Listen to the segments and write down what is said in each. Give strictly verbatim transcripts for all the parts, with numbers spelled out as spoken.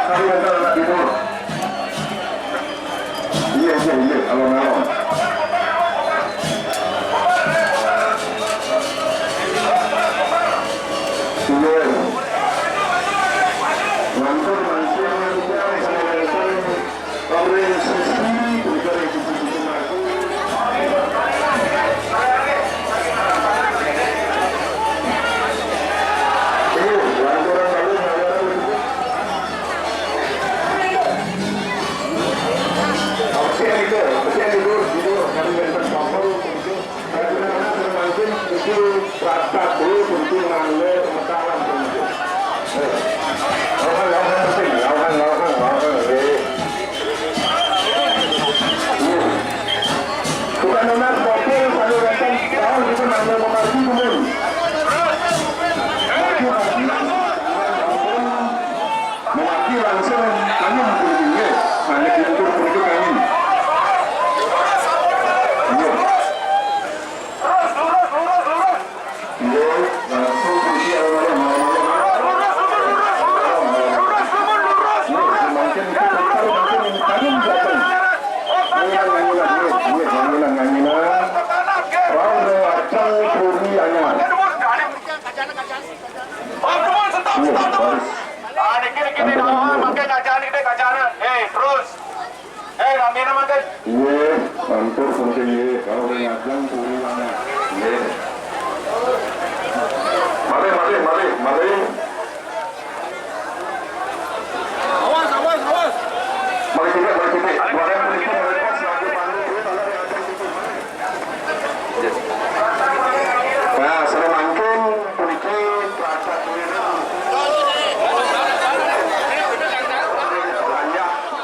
Kami datang anak timur. Iya, iya, iya, alon-alon. Iya. Langsung, langsung, langsung. Bukan nona, kopi, satu datang, tahu gitu, nanya memargi, belum. Mati, mati. Mewakili langsung kami mendukungnya. Hanya diukur begitu kami. Iya. Iya, langsung pergi awal-awal. Iya, semakin kita tahu, makin kami datang. Iya, iya, iya, iya, iya, iya, iya. Rau, rau, acang, puri, anyar. Iya, bagus. Niki, niki, niki, nah, makin kacana, niki kacana. Eh, terus. Eh, ramena makin. Iya, mampir penting, iya. Kalau udah ngajang, turun banget. Iya. Mari, mari, mari, mari. Awas, awas, awas. Mari kita, mari kita. Mari kita, mari kita. Mari pas, mari pas. Nah, sané mangkin puniki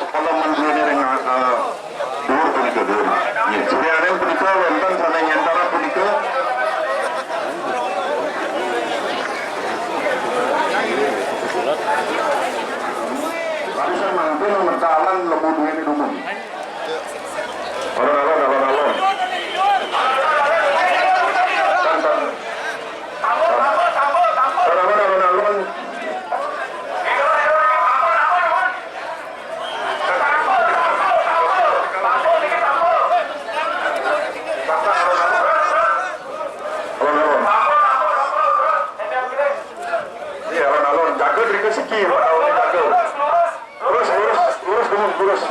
kalau menduwene ring, eh, dhuwur punika, dhuwur. Nggih, suryane punika wonten sané nyentara punika. Kapisan mangkin metalan lebu duwene dumun. Alon-alon, alon-alon. Tan, tan. Tan, tan, alon-alon. Alon-alon. Iya, alon-alon. Jaga diri ke siki, Pak Daun, jaga. Lurus, lurus, lurus, lurus, lurus.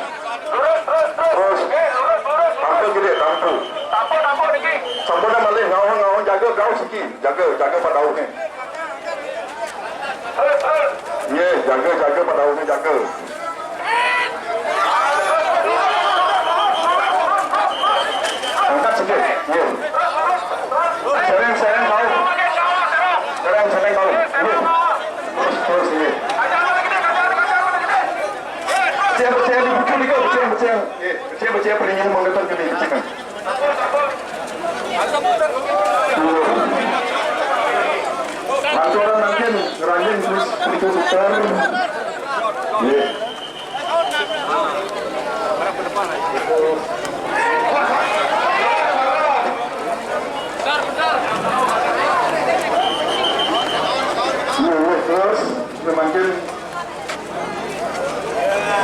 Lurus, lurus, lurus. Lurus. Eh, lurus, lurus, lurus. Tampuk gede, tampuk. Tampuk, tampuk niki. Sampun malih, ngawang, ngawang, jaga, gaus iki. Jaga, jaga padauhne. Lurus, lurus. Nggih, jaga, jaga padauhne, jaga. Angkat sedikit, nggih. Sereng, sereng, dauh. Sereng, sereng, dauh. Nggih. Terus, terus, nggih. Becik, becik, becik, becik, becik, becik. Nggih, becik, becik, peringin menggetar gini, becik, kan. Lantaran mangkin, ngeranjing terus punika puter. Nggih. Nggih, terus, mangkin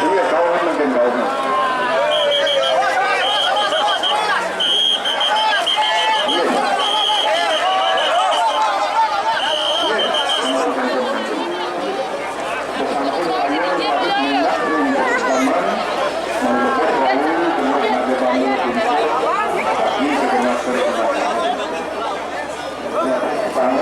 Iya, kaum mungkin kaum. Iya. Iya. Halo,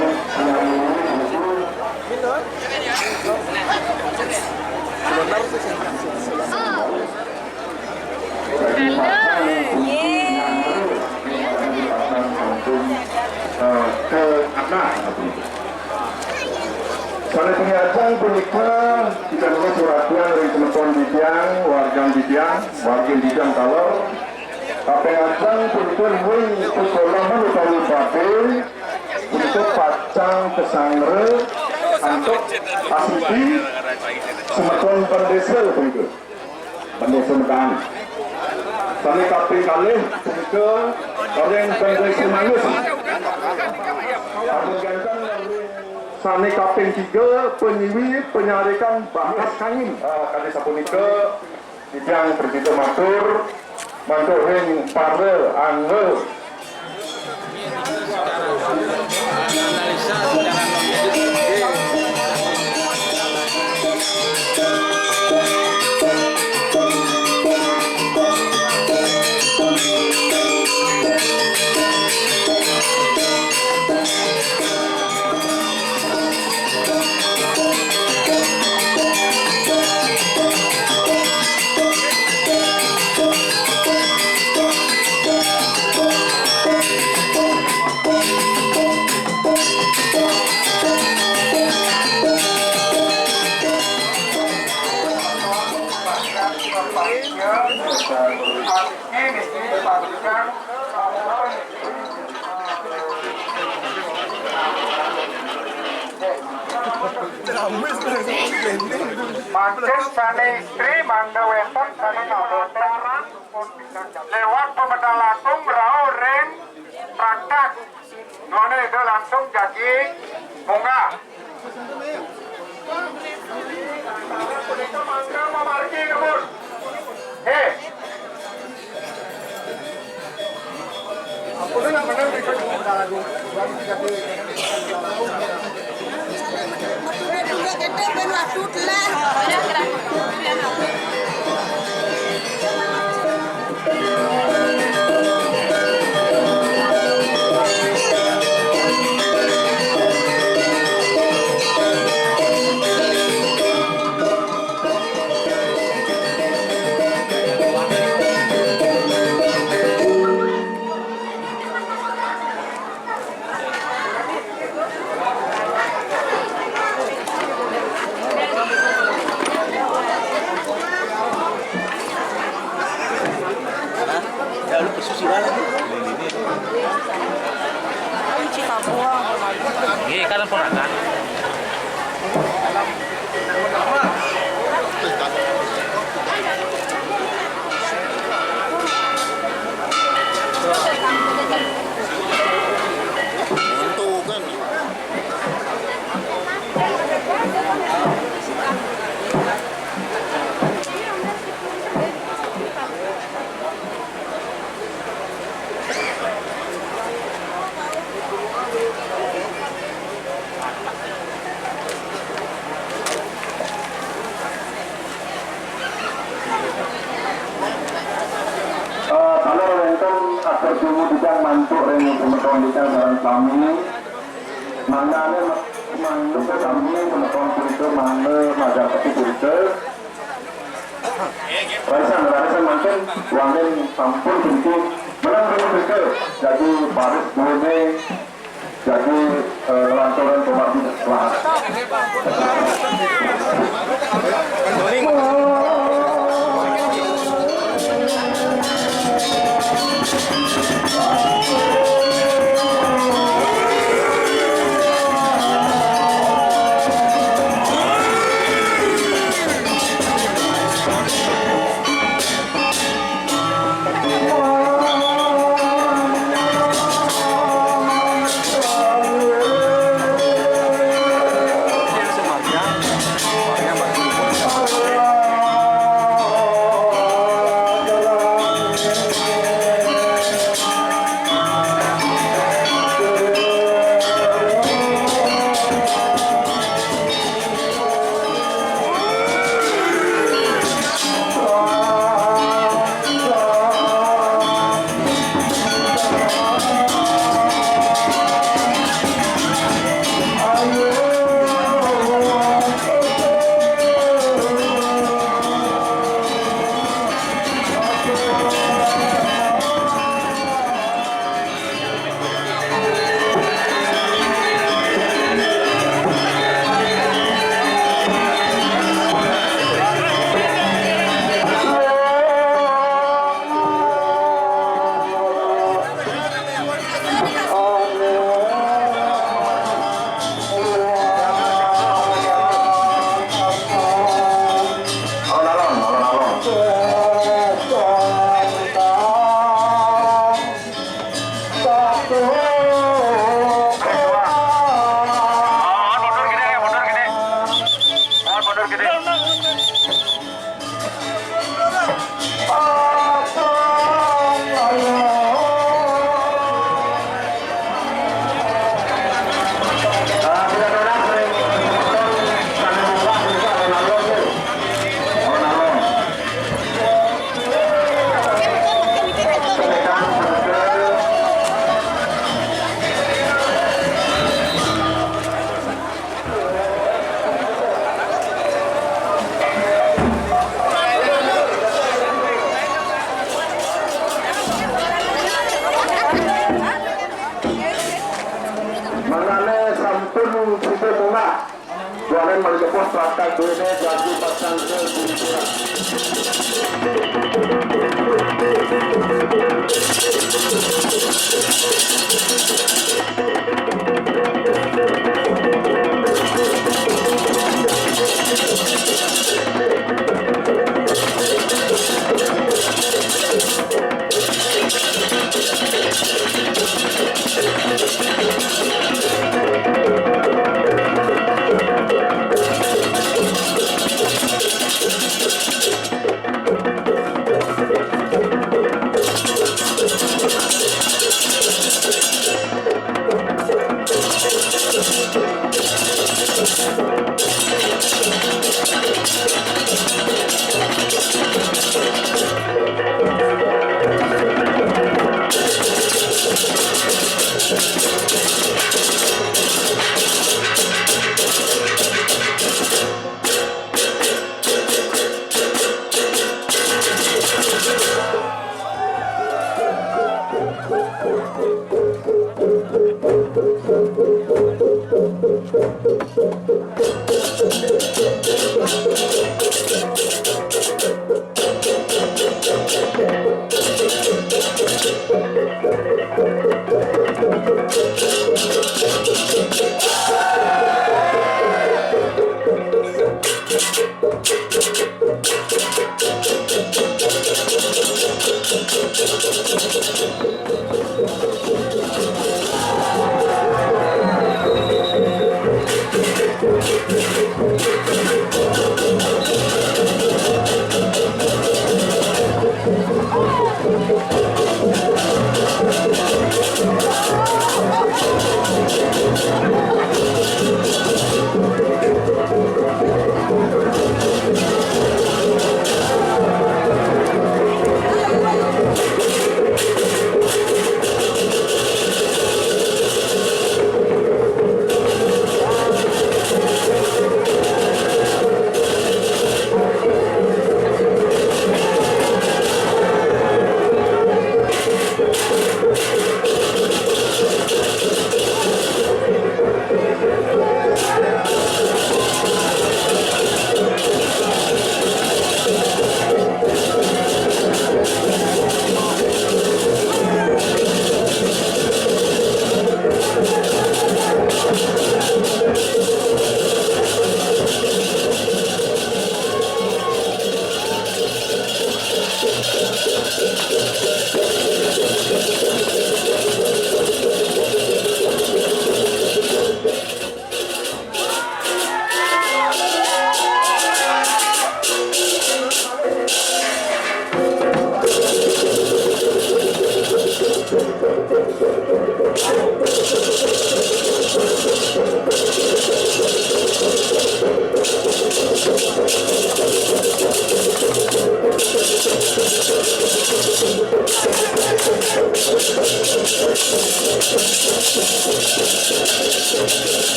ye. Sané puniajeng punika, kita menika suratan ring semeton titiang, wargan titiang, wargin titiang taler. Kaping ajeng punika ring Kukulaman utawi Babe, punika pacang kasanggra antuk asiki semeton pendesa punika. Pendesa Medan. Sané kaping kalih punika ring Pendesa Mangus. Sampun ganteng ring Sané kaping tiga, panyiwi panyarikan bakat kangin. Ah, kadi sapunika, titiang prasida matur, mantuk ring para angga. Mangkin sané istri mangda wénten sané ngaboten liwat pamedal langkung rauh ring praktek. Nuné Ida langsung jagi munggah. Punika mangga mamargi nuwun. Héh. Nggih, kan ponakan. Eh, taler wénten atur jumudidang mantuk ring semeton titiang sareng sami. Mangdané ma-, mangda sami semeton punika mangda magang pati punika. Rasan, rasan mangkin wangin sampun sedikit. Menang dulu sedikit. Jadi baris duene, jadi, eh, lanturan pemabdi. Wah. Dualen mani ke post raktak duene, jazbi patsan ke dunia.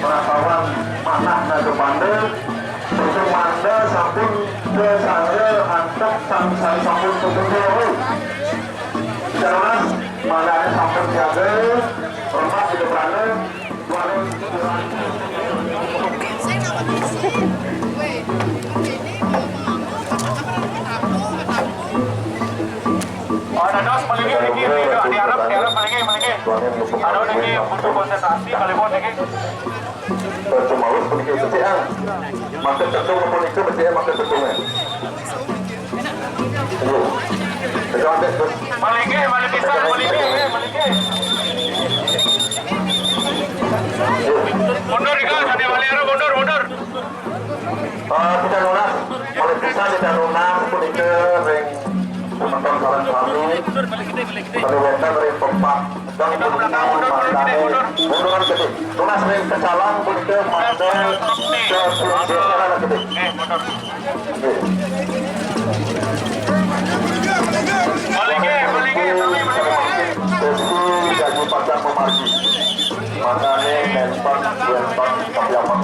Perasaan manah na kepanda, sesungguhnya sampun kesangga antuk sang, sang sampun ketujuh. Jelas, manahnya sampun siaga, hormat di depannya. Oh, dados malingih niki, niki, diarep, diarep malingih, malingih. Anu niki butuh konsentrasi, kalipun niki. Percuma wis puniki becik, ah. Maksud tentu puniki becik, maksud tentu, eh. Ayo. Pegang deh, terus. Malingih, malingih pisan, malingih, eh, malingih. Ayo. Mundur, Ika, sane wali arep mundur, mundur. Eh, kita nunas, malih pisan kita nunas punika ring semeton sareng sami. Pada wonten ring pempat dan punika mangdane munduran gedhe. Nunas ring kecalang punika mangda kepuncak gedhe. Nggih. Malingih, malingih, sami malingih. Sesi jaji pacang memargi. Mangdane nenten, wenten, kapiapan.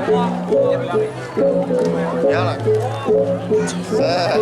Ya lah. Set.